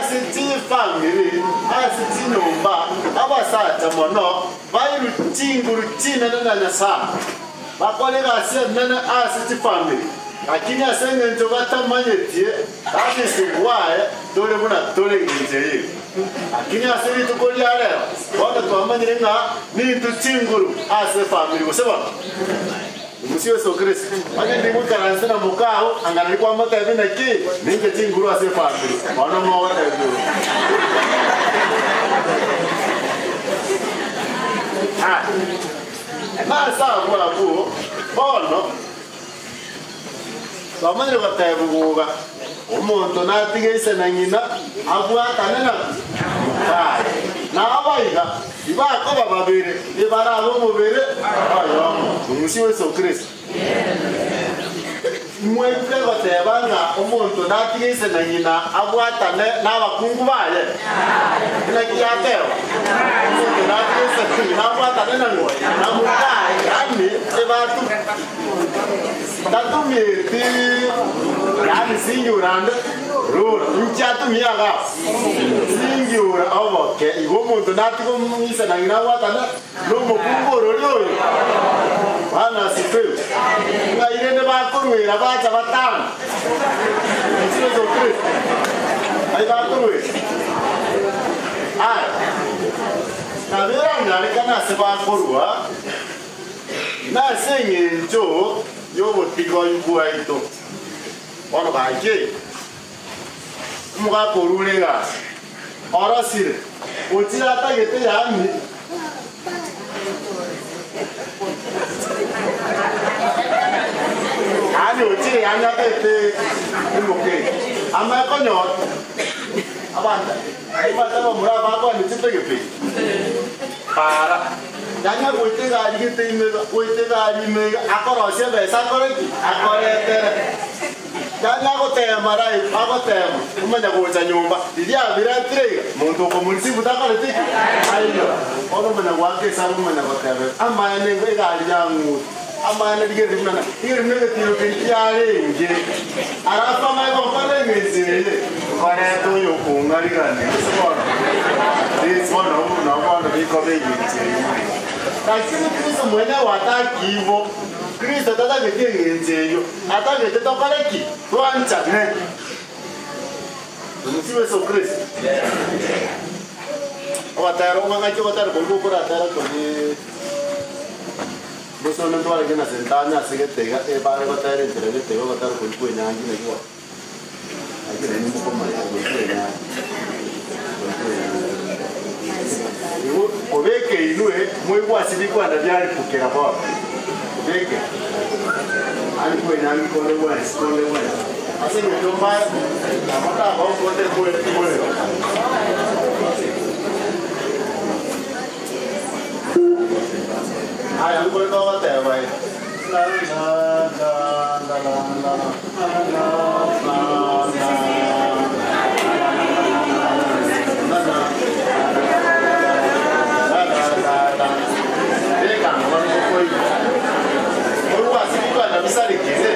Ase chifamiri, ase chinyomba, abasacha mono bairwe chinguru chinene na Nyasae, bakore egasi enene ase chifamiri, lakini ase engencho batamanyetie that is why tore buna tore engencho eye iga. Lakini ase rituko ria rero bono twamanyire ng'a nintwe chinguru ase efamiri gose bono? Omosie Yeso Kristo, onye ndigoikaranse na mokao, anga nari kwamotebia naki ninche chinguru ase efamiri, bono mogotebia oro. Aya, nase abwo abwo bono twamanyire gotebigwa iga, Omonto natige ise na ng'ina, abwatane na mokaye, na abaiga tibakoba babere, ebarabe omobere oyomo. Omosie Yeso Kristo. Mwaigure goteba ng'a omonto natige ise na ng'ina abwatane nabakungu baye? Naki yateba? Omonto natige ise na ng'ina abwatane na ng'o? Na mokaye, yaani ebatu tatumieti, yaani singiura ande rora. Inki atumia iga? Singiura oboke. Igo omonto natige ise na ng'ina abwatane Nomokungu ororia oyo, Bwana asifiwe, ng'ai rende bakoruera bacha batano? Inche Yeso Kristo, ng'ai bakoruera? Aya, nabo eranyarekane ase bakorua, nase eng'encho y'obotigoi bwaito. Bono gaki, omogaka orure egasi, orosire, ochire atagete yaani yaani ochire yaani atagete emoke amanye konyora abanto abanto abamura bakoenda chipigipigi para yaani agoita egari gete ime iga goita egari ime iga akorosia ebesa akore ki? Akoretere. Tari agoteema live, agoteema omanya gocha nyomba. Riria abiretire iga, monto okomorisibu takoreti ki? Aiyo. Bono omanya goaka esabu omanya goteba iga, amaene igo egari yang'uta, amaene rigereria buna na, rigereria buna egetiro keria kiarenge. Alafu amanye gokora eng'encho eye, nkoreta oyo okong'arigania gose bono, this bono nabo bono bikoba eng'encho eyio. Lakini Kristo mwenyewe ataki igo, Kristo tatageti eng'encho eyio. Atagete tokore ki? Twanchane. Omochie Yeso Kristo. Ogotera ong'a ng'aki ogotera koria gokoratera koria bosonde ntwarenge na sentani ase gete iga ebare gotera enchera gete iga ogotera koria kwa enyangi naki bono naki nainwe mokomanya koria kwa enyangi koria kwa enyangi. Igo kobeka inwe moigwe ase bikwana biaripukera bono. Kobeke ani kwenyangi konde gwensi konde gwensi ase eng'encho mbae nabo ndabaokote morero. Aya nkore togoteba iga. La la la la la la la la la Korwa ase rikwana bisarekire.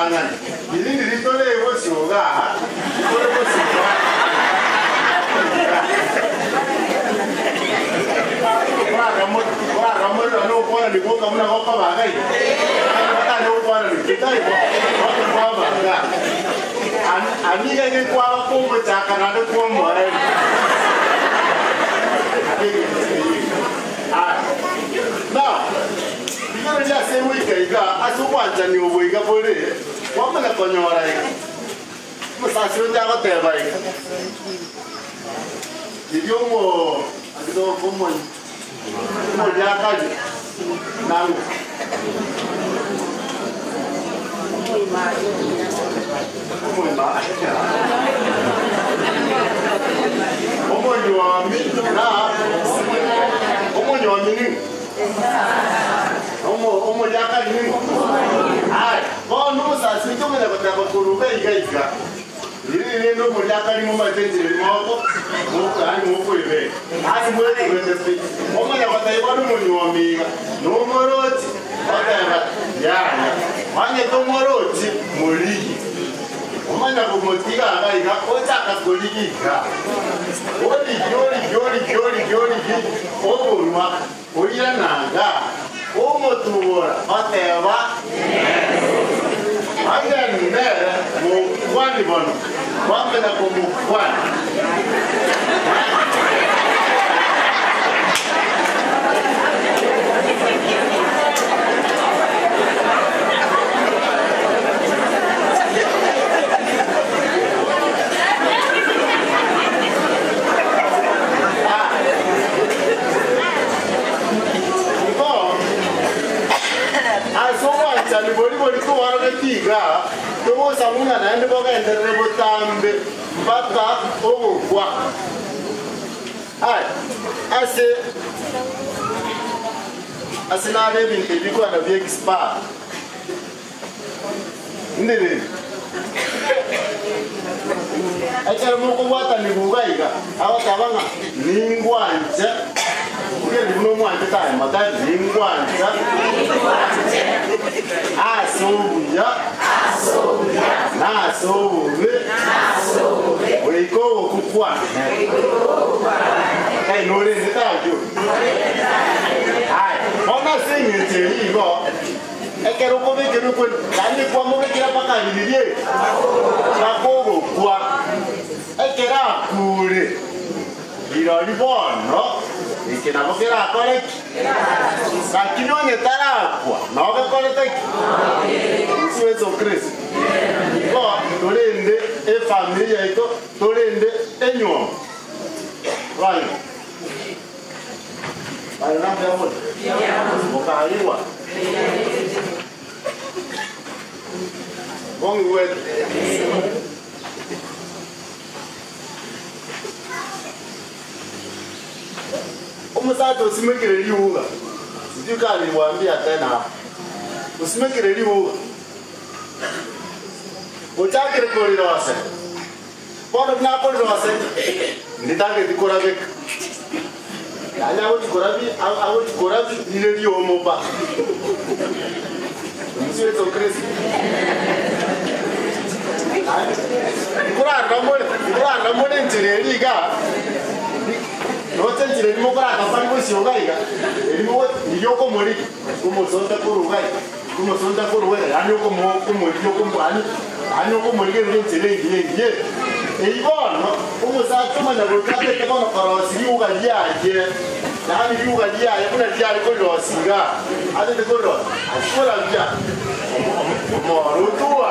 Omotang'ani, Iri ndiri tore bosio igaa, tore bosio igaa. Korarora nokwanani gwoka buna gokoba iga iga, batari gokwanani tari bo, bono kwaba iga. Aniga iga kwaba kogochaka naende kwomoerio. Now, Rigereria ase goika iga, ase obwanchani obo iga bore, kwamanya konyora iga. Omosasi onde agoteba iga, Riria omo omo omoriakari nang'o? Omonywomi na omonywomi ning'o? Omoriakari ning'o? Aye, bono omosasibeti omanya goteba korwa iga iga iga, Riria rende omoriakari momaete enchera eria moko, yaani mokoebeka, yaani mwetubete pi. Omanya gotebia bono omonywomi iga, Nomorochi? Oteba, Yaya. Onye tomorochi, morigie. Omanya komotiga iga iga, ochaka korigia iga. Origie, origie, origie, origie, origie, oborwa, oirana iga, omotubora, oteba, Onye nere mokwani bono, kwamanya komokwana. Igo, ase obwanchani boria bori twaroreti iga, togosaba ng'a naende bogenderere botambe mpaka ogokwa. Aye, ase ase naro ebinto ebi kwana bi'expire. Ndiriri? Ekero mokobwatanigwa iga iga, agoteba ng'a ningwanche, rigereria buna omwanchete aye motebe, ningwanche ase obuya na ase obobe goika ogokwa kwane. Kai norendete ayio? Aye, bono ase eng'encho eyio igo, Ekero okobekerwa ekweri, naende kwamobekera mpaka riria mpaka ogokwa. Ekero akuure, rirorio bono eke nabo kerakore ki? Lakini onye tarakwa, nao gekorete ki? Yeso Yeso Kristo. Igo torende efamiri yaito, torende enywomo. Right. Aye nambuya more? Mokaayigwa? Mong'igwete? Omosacha osimekire riuga, sijui kama niliwaambia tena hapa. Osimekire riuga, ochakire korirosia. Bono buna akorirosia, nditageti korabeka. Yaani agochi korabia, agochi korabia rire riomo pa. Omusi Yeso Kristo. Nkorarora more, nkorarora more enchera eria iga, noche enchera eria mokoratafari bosio iga iga, eria mogo riria okomorigia, omosonda korwa iga iga. Omosonda korwa ere, yaani okomorigia okomo yaani yaani okomorigereria enchera engiya engiya ere. Eyio bono, omosacha omanya goika atete bono korosia riuga riaye, yaani riuga riaye buna riare korirosia iga, atete korirosia, ase korabia omo omo omoro otua.